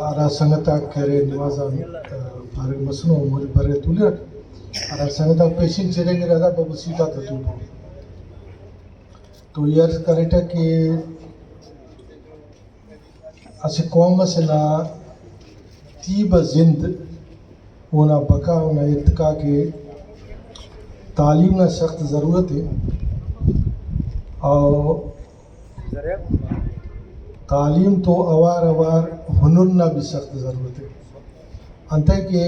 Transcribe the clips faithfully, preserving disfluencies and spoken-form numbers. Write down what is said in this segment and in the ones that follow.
ہرا سنگت آک کہ ارے نماز آن فارغ مسنو، مغرب برے تولرک، ہرا سنگت آک پیشن چرینگرہ، دا بابو سیٹ آتا تولبو۔ تو ای عرض کریٹہ کہ اسہ قوم اسے نا تیبہ زند، اونا بقا، اونا ارتقا کہ تعلیم نا سخت ضرورت ءِ، اور تعلیم تو اوار اوار ہنر نا بھی سخت ضرورت ءِ۔ انتئے کہ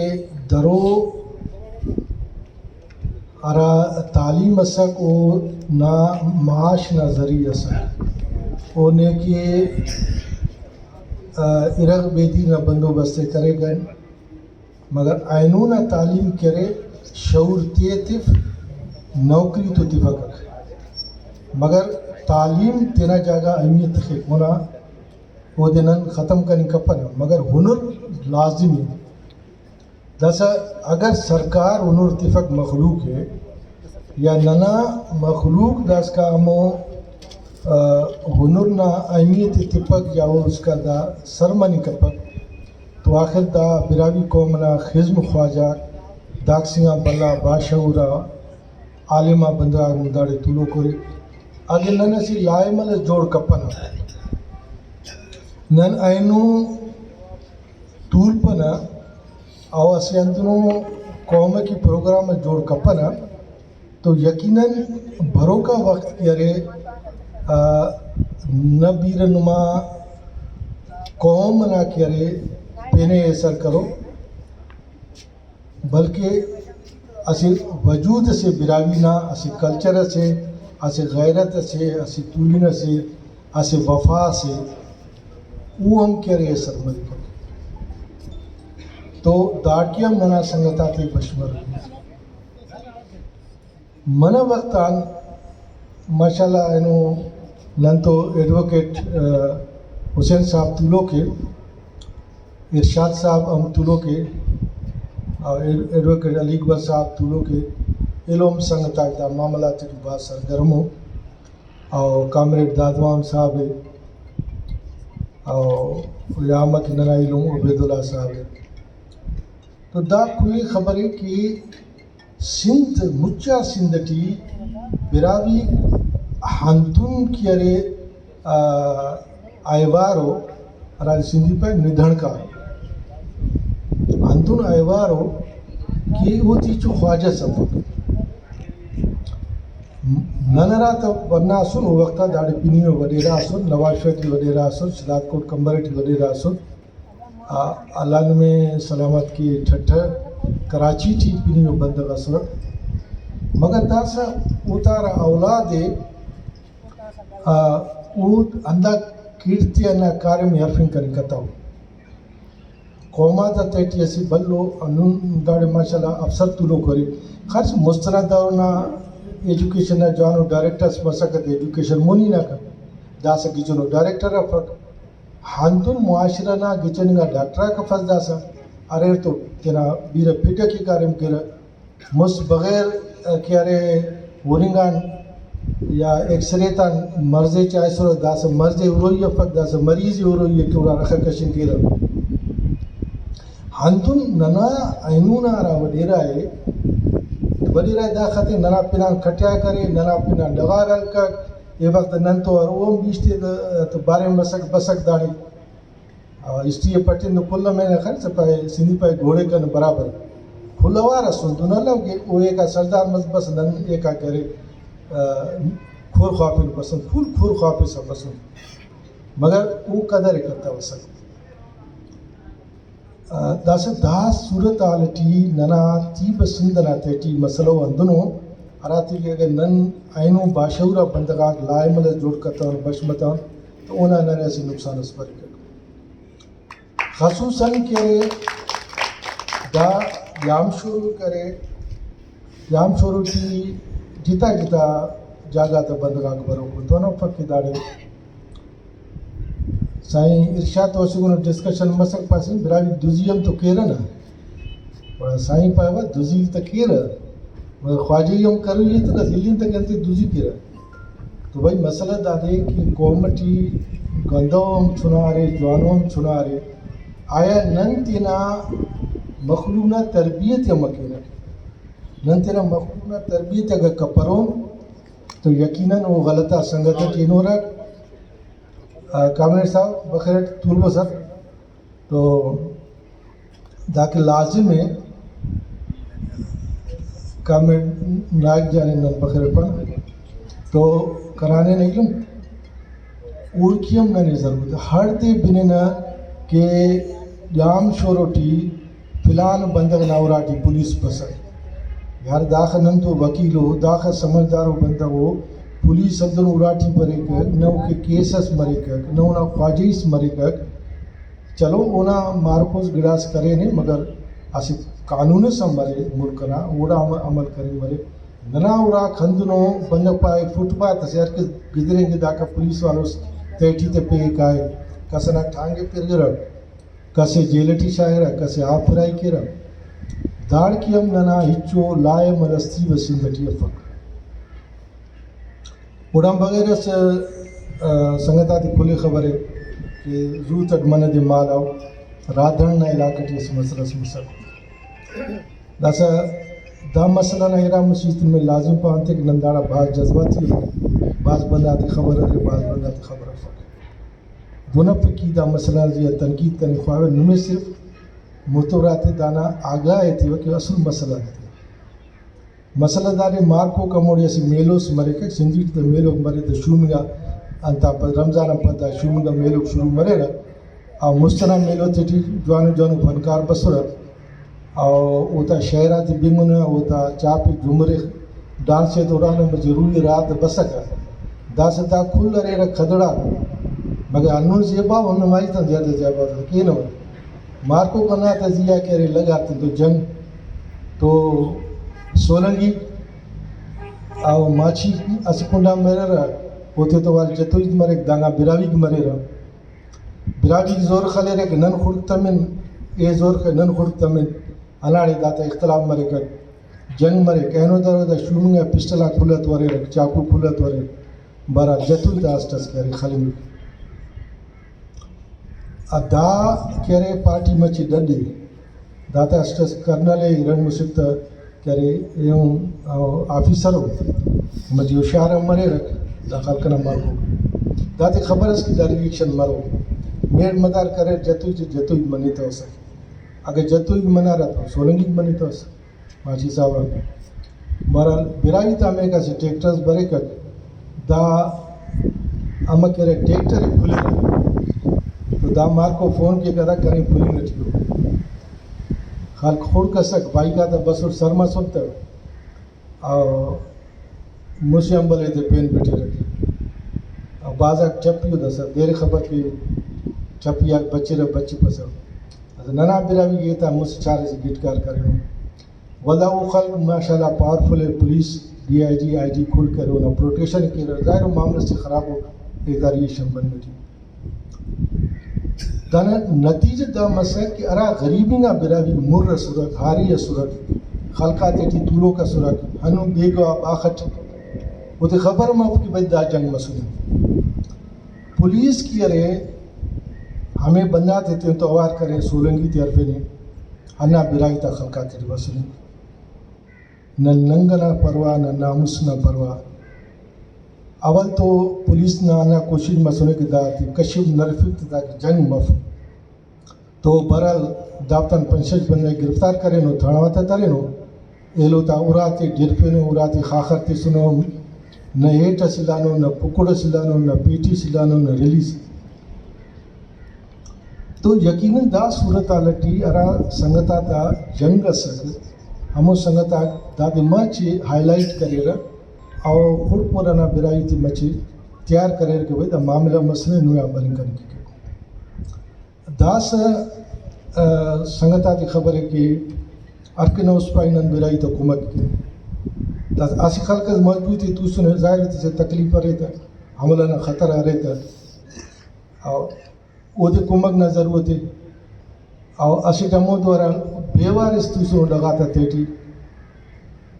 درو ہرا تعلیم ئسک، او نا معاش نا ذریعہ ئسک، او نے کہ، آ، ارغ بیدیر نا بندوبست ءِ کریکہ، مگر اینو نا تعلیم کہ ارے، شعور تے تف، نوکری تو تفک، مگر تعلیم تینا جاگہ اہمیت تخک اونا، اودے نن ختم کننگ کپنہ، مگر ہنر لازم ءِ۔ داسہ اگر سرکار ہنر تفک مخلوق ءِ، یا ننا مخلوق داسکا ہمو، آ، ہنر نا اہمیت ءِ تپک یا اوفسکا دا سر مننگ کپک، تو آخر دا براہوئی قوم نا خزم خواجہ داکسنگا بھلا باشعور آ عالم آ بندغ آک نم داڑے تولوک ارے۔ اگہ نن اسہ لائحہ عمل اس جوڑ کپنہ، نن اینو تولپنہ، او اسہ ہندنو قوم ئٹی پروگرام اس جوڑ کپنہ، تو یقیناً بروکا وخت کہ ارے، آ، نہ بیرہ نما قوم نا کہ ارے پین ءِ ایسر کرو، بلکہ اسہ وجود اسے براہوئی نا، اسہ کلچر اسے، اسہ غیرت اسے، اسہ تولن اسے، اسہ وفا اسے، او ہم کہ ارے ایسر مریک۔ تو داٹی ہم ننا سنگت آتے بش مروک۔ منہ وخت آن ماشاءاللہ اینو نن تو ایڈووکیٹ، آ، حسین صاحب تولوک ءِ، ارشاد صاحب ہم تولوک ءِ، آ، ایڈ-، ایڈووکیٹ علی اکبر صاحب تولوک ءِ، ایلو ہم سنگت آک دا معاملہ تیٹی بھاز سرگرم ءُ، او کامریڈ دادوام صاحب ءِ، او یا امر کہ ننا ایلم عبیداللہ صاحب ءِ۔ تو دا کل خبر ءِ کہ سندھ، مچا سندھ ٹی براہوئی ہندن کہ ارے، آ، ایوارو، ہرادے سندھی پائے ندھنکا، ہندن ایوارو کہ او تیچو خواجہ سفک۔ نن ہراتم ورنا اسن، او وختا داڑے پنی و وڈیرہ اسن، نواز شاہ ٹی وڈیرہ اسن، شہداد کوٹ کمبر ٹی وڈیرہ اسن۔ آ، اللہ نمے سلامت کے، ٹھٹہ کراچی ٹی پنی و بندغ اسرہ، مگر داسہ اوتا ہرا اولاد ءِ، آ، او ہندا کڑد تے ہندا کاریم ءِ ہرفنگ کننگ کتو۔ قوم آتا تہٹی اسہ بھلو ہندن داڑے ماشاءاللہ افسر تولوک ارے۔ خاص مسترا دور نا ایجوکیشن نا جوانو ڈائریکٹرس مسکہ تے ایجوکیشن مونی نا کن داسہ گچینو ڈائریکٹر افک۔ ہندن معاشرہ نا گچین انگا ڈاکٹر آک افس داسہ اریر تو تینا بیرہ پڈ ئکے کاریم کیرہ۔ مست بغیر کہ ارے ہُرنگ آن یا ایکسرے تان مرض ءِ چائسرہ، داسہ مرض ءِ ہروئی افک، داسہ مریض ءِ ہروئی ٹی اوڑا رخہ کشنگ کیرہ۔ ہندن ننا اینو نا ہرا وڈیرہ ءِ، وڈیرہ ءِ داخہ تے ننا پن آن کٹیا کرے، ننا پن آن ڈغار ہلکک، اے وخت نن تو ہر او ہم بیشتے باریم مسک بسک داڑے۔ آ، ہسٹری ءِ پٹن تو کل ہم اینو خن سہ پائے، سندھی پائے گھوڑے کن برابر۔ کل اوار اسن دن الو کہ او ایکا سردار مس بس نن ایکا کرے، آ، کھر خواپن بسن، کل کھر خواپسہ بسن۔ مگر او قدر ءِ کتوسہ۔ آ، داسہ دا صورت حال ٹی ننا تیبہ سندھ نا تہٹی مسئلہ و ہندنو ہراتے کہ اگہ نن اینو باشعور آ بندغ آک لائحہ عمل اس جوڑ کتون، بش متون، تو اونا ننے اسہ نقصان اس بریک۔ خصوصاً کہ ارے دا یام شروع کرے، یام شروع ٹی جتا جتا جاگہ تا بندغ آک بروک ءُ۔ تو ہنو پک کہ داڑے سائیں ارشاد تو اسہ گنو ڈسکشن مسک پاسن، براہوئی دزی ہم تو کیرہ نا۔ گڑا سائیں پاوہ دزی تہ کیرہ، مگر خواجہی ہم کروئی ءِ تہ بس الیان تہ کہ انتئے دزی کیرہ۔ تو بھئی، مسئلہ دادے کہ قوم ٹی گندہ ہم چنا ارے، جوانو ہم چنا ارے، آیا نن تینا مخلوق نا تربیت ءِ امر کینہ؟ نن تینا مخلوق نا تربیت اگر کپرون تو یقیناً او غلط آ سنگت اٹ ہنورک۔ آ، کامریڈ صاحب، بخیر اٹ تولبہ سر۔ تو داکہ لازم ءِ، کامریڈ نائب جان ءِ نن بخیر پانہ، تو کرانے نا ایلم اوڑکہ ہم ننے ضرورت ءِ۔ ہڑدے بننہ کہ جام شورو ٹی فلان بندغ نا اراٹی پولیس بسر۔ یار، داخہ نن تو وکیل او، داخہ سمجھدارو بندغ او، پولیس ہندن اراٹی بریکک، نہ اوکہ کیس اس مریکک، نہ اونا خواجہی اس مریکک۔ چلو، اونا مارکوس گڑاس کرینے، مگر اسہ قانون اس ہم مرے ملک ئنا، اوڑا عمل، عمل کرے مرے۔ ننا اراک ہندنو، بندغ پائے فٹ پاتھ اسے، ہر کس گدرینگے، داکا پولیس والوس تہٹی تہ پیہہ کائے، کس ئنا ٹانگے پرغرہ، کس ئے جیل ٹی شاغرہ، کس ئے آب فرائی کیرہ۔ داڑکہ ہم ننا ہچو لائحہ ملستی و سندھ ٹی افک۔ اوڑان بغیر اس، آ، سنگت آتے کل ءِ خبر ءِ کہ زوت اٹ منہ دے مالو راہدہنڈ نا علاقہ ٹی اسہ مسئلہ اس مسک۔ داسہ دا مسئلہ نا ارا مسہ ہیت نمے لازم پانتے کہ نن داڑا بھاز جذباتی ارے، بھاز بندغ آتے خبر ارے، بھاز بندغ آتے خبر افک۔ دہن افک کہ دا مسئلہ نا زیہا تنقید کننگ خواوہ، نمے صرف متور آتے دانا آگاہ ایتیوہ کہ اصل مسئلہ انت ءِ۔ مسئلہ دادے، مارکوک ہموڑے اسہ میلو اس مریکک، سندھی ٹی تہ میلوک مرے تہ شومنگا، انتا پد رمضان آن پد دا شومنگا میلوک شروع مریرہ۔ آ مست ئنا میلو تیٹی جوانو جوانو فنکار بسرہ، او اوتا شعر آتے بنگنہ، اوتا چاپ جمرے ڈانس ءِ دوران ہم ضروری راہ تہ بسکہ۔ داسہ دا کل اریرہ کھدڑاک، مگر ہندن زیبا و ہندن مائی تان زیادہ زیبا کینہ۔ مارکوک ہندا تا زی آ کہ ارے لگار تن تو جنگ تو سولنگی او ماچی اسہ کنڈ آن مریرہ، اوتے تو وال جتوئی مریک، دانگان براہوئیک مریرہ۔ براہوئیک زور خلیرہ کہ نن خڑک تمن، اے زور خ-، نن خڑک تمن، ہنداڑے داتا اختلاف مریکہ، جنگ مریک۔ اینو درو دا شومنگ آ پسٹل آک کل آتو اریرہ، چاقو کل آتو اریر، بہرحال جتوئی تا اسٹ اس کہ ارے خلنگک۔ آ دا کہ ارے پارٹی مچے ڈڈ ءِ، داتا اسٹ اس کرنل ءِ، رنگ مسٹ تہ کہ ارے ایہن آفیسر ءُ، مچے ہوشیار ہم مریرک، دا خلق ئنا مالکوک۔ داتے خبر اس کہ دا ریلیکشن مرو، میڑ مدار کریر، جتوئی ٹی جتوئی منتوسہ، اگہ جتوئی منارہ تو سولنگی منتوسہ۔ ماچی صاحب آن۔ بہرحال، براہوئی تا ہمیکا اسہ ٹریکٹر اس بریکک، دا امر کیرہ ٹریکٹر ءِ کھلیرہ، تو دا مارکو فون کیک، دا کنے کھلنگ ٹی ءُ۔ خلق خڑک ئسک، بائیک آتا بسر سر مسر تہ، او مسہ امبل ایتے پین پٹیرہ۔ او بھاز آک ٹپی ءُ داسہ دیر خبر کہ ٹپی آک بچرہ، بچپسہ۔ داسہ ننا براہوئی ایتا مسہ چارہ سے گٹکار کرینو۔ ولدا او خلک ماشاءاللہ پاورفل ءِ، پولیس، ڈی آئی جی، آئی جی کل کرے، اونا پروٹیکشن ءِ کیرہ۔ ظاہر ءُ معاملہ سے خراب ءُ، ایتا ریلیشن بننگ ٹی۔ دانا نتیجہ دا مسک کہ ہرا غریب انگا براہوئی مر اسرک، ہاری اسرک، خلق آتے ٹی تولوک اسرک، ہندن بیگواہ باخ اٹ اوتے خبر مف کہ بھئی دا جنگ مسنے۔ پولیس کہ ارے ہمے بندغ آتے تینتو اوار کرے، سولنگی تے ہرفینے، ہندا براہوئی تا خلق آتے ٹی بسنے۔ نہ ننگ ئنا پرواہ، نہ ناموس نا پرواہ۔ اول تو پولیس نا ہندا کوشش مسنے کہ دا تے کشف نرفک تہ داکہ جنگ مف۔ تو بہرحال دافتان پنچ شش بندغ گرفتار کرینو، تھانہ غاتا ترینو۔ ایلو تا اراتے ڈرفینو، اراتے خاخر تسنو، نہ ہیٹ اس الانو، نہ پکڑ اس الانو، نہ پیٹی اس الانو، نہ ریلیز۔ تو یقیناً دا صورتحال ٹی ہرا سنگت آتا جنگ اسک، ہمو سنگت آک دادے مچے ہائی لائٹ کریرہ، او خڑک مر ئنا براہوئی تے مچے تیار کریر کہ بھئی دا معاملہ مسنے، نویا بننگ کننگ کیک۔ داسہ، آ، سنگت آتے خبرے کہ ہر کہ نہ اس پائے نن براہوئی تا کمک کین۔ دا اسہ خلق اس مضبوط ءِ توسنے، ظاہر ءِ اسہ تکلیف ارے تہ، حملہ نا خطرہ ارے تہ، او اودے کمک نا ضرورت ءِ۔ او اسٹ ہمودو ہرا بے وارث توسنو ڈغار تا تیٹی،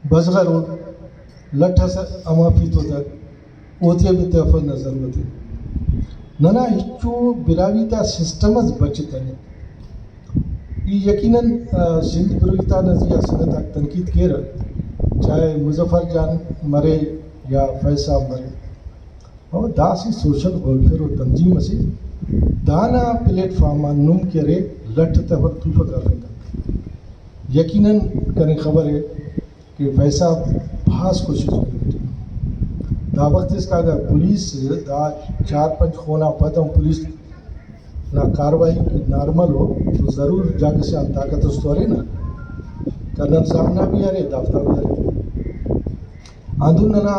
بزغر ءُ، لٹ ئس امافی تو تہ، اوتے بھی تحفظ نا ضرورت ءِ۔ ننا ہچو براہوئی تا سسٹم اس بچتنے۔ ای یقیناً، آ، سندھ بلوچستان نا زی آ سنگت آک تنقید کیرہ، چاہے مظفر جان مرے یا فیض صاحب مرے، اور دا اسہ سوشل ویلفیئر و تنظیم اسے، دانا پلیٹ فارم آن نم کہ ارے لٹ تفر تولفک ہرفنگ۔ یقیناً کنے خبر ءِ کہ فیض صاحب بھاز کوشش کرینے۔ دا وخت اسکا اگر پولیس دا چار پنچ خون آن پد ہم پولیس نا کاروائی نارمل ءُ تو ضرور جاگہ سے آن طاقت اس تو ارے نا۔ کرنل صاحب نا بھی ارے، دافتا بھی ارے۔ ہندن ننا،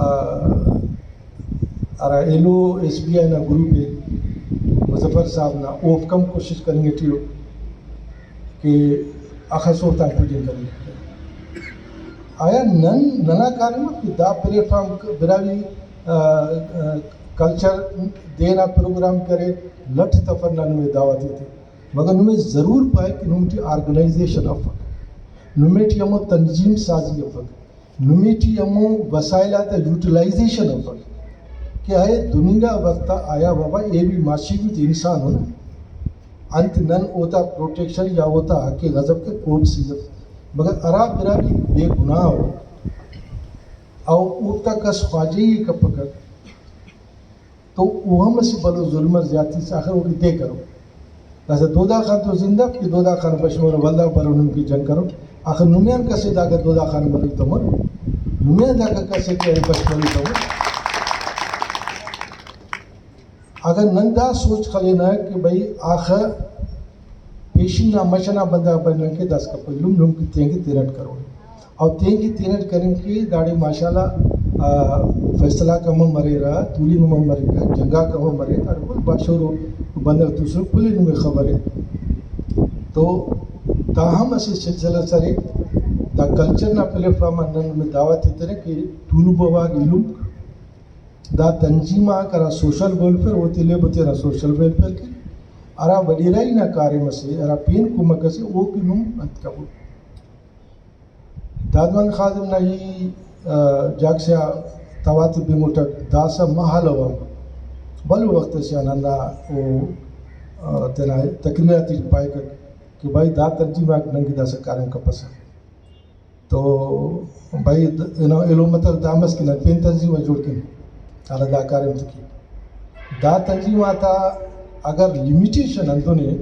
آ، ہرا ایلو ایس بی آئی نا گروپ ءِ، مظفر صاحب نا، اوفک ہم کوشش کننگ ٹی ءُ کہ اخس اوفتان پوجنگ کننگ۔ آیا نن، ننا کاریم اف کہ دا پلیٹ فارم براہوئی، آ، آ، کلچر دے نا پروگرام کرے، لٹ تفر نا نمے دعوت ایتے، مگر نمے ضرور پائے کہ نم ٹی آرگنائزیشن افک، نمے ٹی ہمو تنظیم سازی افک۔ نمے ٹی ہمو وسائل آتا یوٹیلائزیشن افک کہ اے دننگا وخت آ آیا بابا، اے بھی معاشی بھی تو انسان ءُ نا، انت نن اوتا پروٹیکشن یا اوتا حق غضب کہ کوب سیزف، مگر ہرا براہوئی بے گناہ ءُ او اوفتا کس خواجہی ءِ کپکہ، تو او ہم اسہ بھلو ظلم اس، زیادتی اس، آخر اوٹی دے کرو۔ داسہ دودا خان تو زندہ اف کہ دودا خان بش مرو، ولدا برو نم کہ جنگ کرو۔ آخر نمے آن کسے داکا دودا خان مروئی تمر، نمے آن داکا کسے کہ بش مروئی تمر۔ اگر نن دا سوچ خلینہ کہ بھئی آخر پیشن نا مش ئنا بندغ بننگ کہ داسکان پہلو نم کہ تینکہ تینٹ کرون۔ او تینکہ تینٹ کننگ کہ داڑے ماشاءاللہ، آ، فیصلہ آک ہم مریرہ، تولنگ ہم مریرہ، جنگ آک ہم مریرہ، داڑے کل باشعور ءُ بندغ توسرہ، کل نمے خبرے۔ تو دا ہم اسہ سلسلہ اس ارے، دا کلچر نا پلیٹ فارم آن نن نمے دعوت ایتنہ کہ تولوک بوگ ایلم دا تنظیم آک ہرا سوشل ویلفیئر، اوتے لیبو تینا سوشل ویلفیئر کے، ہرا وڈیرائی نا کاریم اسے، ہرا پین کمک اسے، اوکن ہم انت کبو۔ دادمحمد خادم نا ای، آ، جاگہ سے آ توار تے بنگٹک، داسہ مہالو آن بھلو وخت اسے آن ہندا او، آ، تینا تقریرات ٹی پائکک کہ بھائی دا تنظیم آک نن کہ داسہ کاریم کپسہ۔ تو بھائی، د-، ایلو، ایلو مطلب دا مس کہ نن پین تنظیم آ جوڑ کین، ہرا دا کاریم تے کے۔ دا تنظیم آتا اگر لمیٹیشن ہندن ءِ،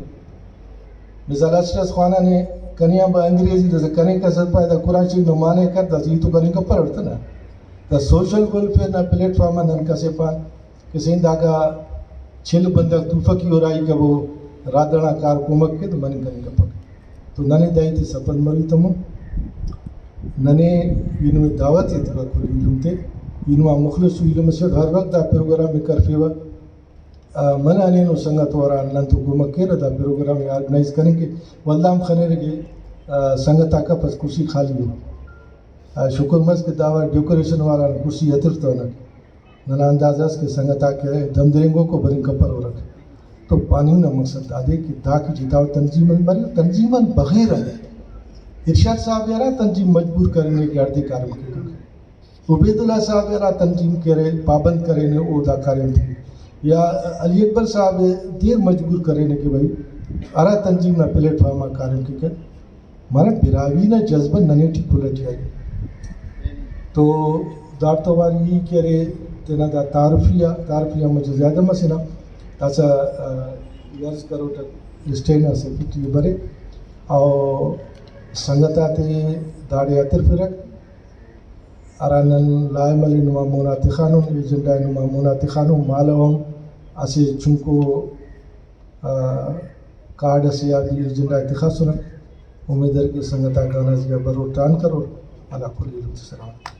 مثال اسٹ اس خوانانے، کنے آن با انگریزی داسہ کنے کس پائے دا قرآن شریف نا معنی کر، داسہ ای تو کنے کپر ہڑتہ نا۔ دا سوشل ویلفیئر نا پلیٹ فارم آ نن کسے پان، کہ سین داکا چل بندغ تولفک ای ارائی کبو، رادہ نا کار کمک کے تو مننگ کننگ کپک۔ تو ننے دا ہیت اس پد مروئی تمو۔ ننے ای نمے دعوت ایتبہ کل ایلم تے۔ ای نما مخلص ایلم اسٹ، ہر وخت دا پروگرام ءِ کرفیوہ۔ آ، منہ ہنینو سنگت و ہرا نن تو کمک کیرہ دا پروگرام ءِ آرگنائز کننگ کہ، ولدا ہم خنرہ کہ، آ، سنگت آک افس، کرسی خالی ءِ۔ آ، شکر مس کہ دا وار ڈیکوریشن والا کرسی اتر تونٹ۔ ننا اندازہ اس کہ سنگت آک دم درینگوکو برنگ کپرورک۔ تو پاننگ نا مقصد دادے کہ دا کہ جتاؤ تنظیم آن مرے، تنظیم آن بغیر ہم ارشاد صاحب ءِ ہرا تنظیم مجبور کرینے کہ ہڑدے کاریم کیک، عبید اللہ صاحب ءِ ہرا تنظیم کہ ارے پابند کرینے او دا کاریم تے، یا علی اکبر صاحب ءِ دیر مجبور کرینے کہ بھئی ہرا تنظیم نا پلیٹ فارم آ کاریم کیک۔ معنی براہوئی نا جذبہ ننے ٹی کل ٹی ارے۔ تو داڑتو واری ای کہ ارے تینا دا تعارفی آ، تعارفی آ مچہ زیادہ مسنہ، داسہ، آ، ای عرض کروٹ اسٹیج نا سیکرٹری برے او سنگت آتے داڑے آ ترفرک، ہرا نن لائحہ ملے نما مونا تخانن، ایجنڈا نما مونا تخانن، مالو ہم اسہ چنکو آ، کارڈ اسے آ بھی ایجنڈا ءِ تخاسنہ۔ امید ارے کہ سنگت آک دانا زیہا برور تران کرور۔ اللہ کل ایلم تے سلامت۔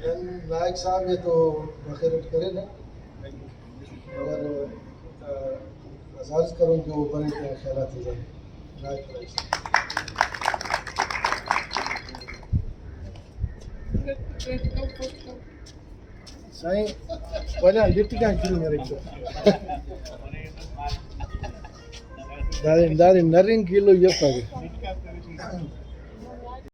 نن نائب صاحب ءِ تو بخیر اٹ کرینہ، مگر، آ، ہزار کرون کہ او برے تینا خیالات ءِ ظاہر۔ نائب صاحب۔ سائیں، ولدا لٹ کن کلو مریک تو۔ دادے، دادے نرنگ کلو یفہ۔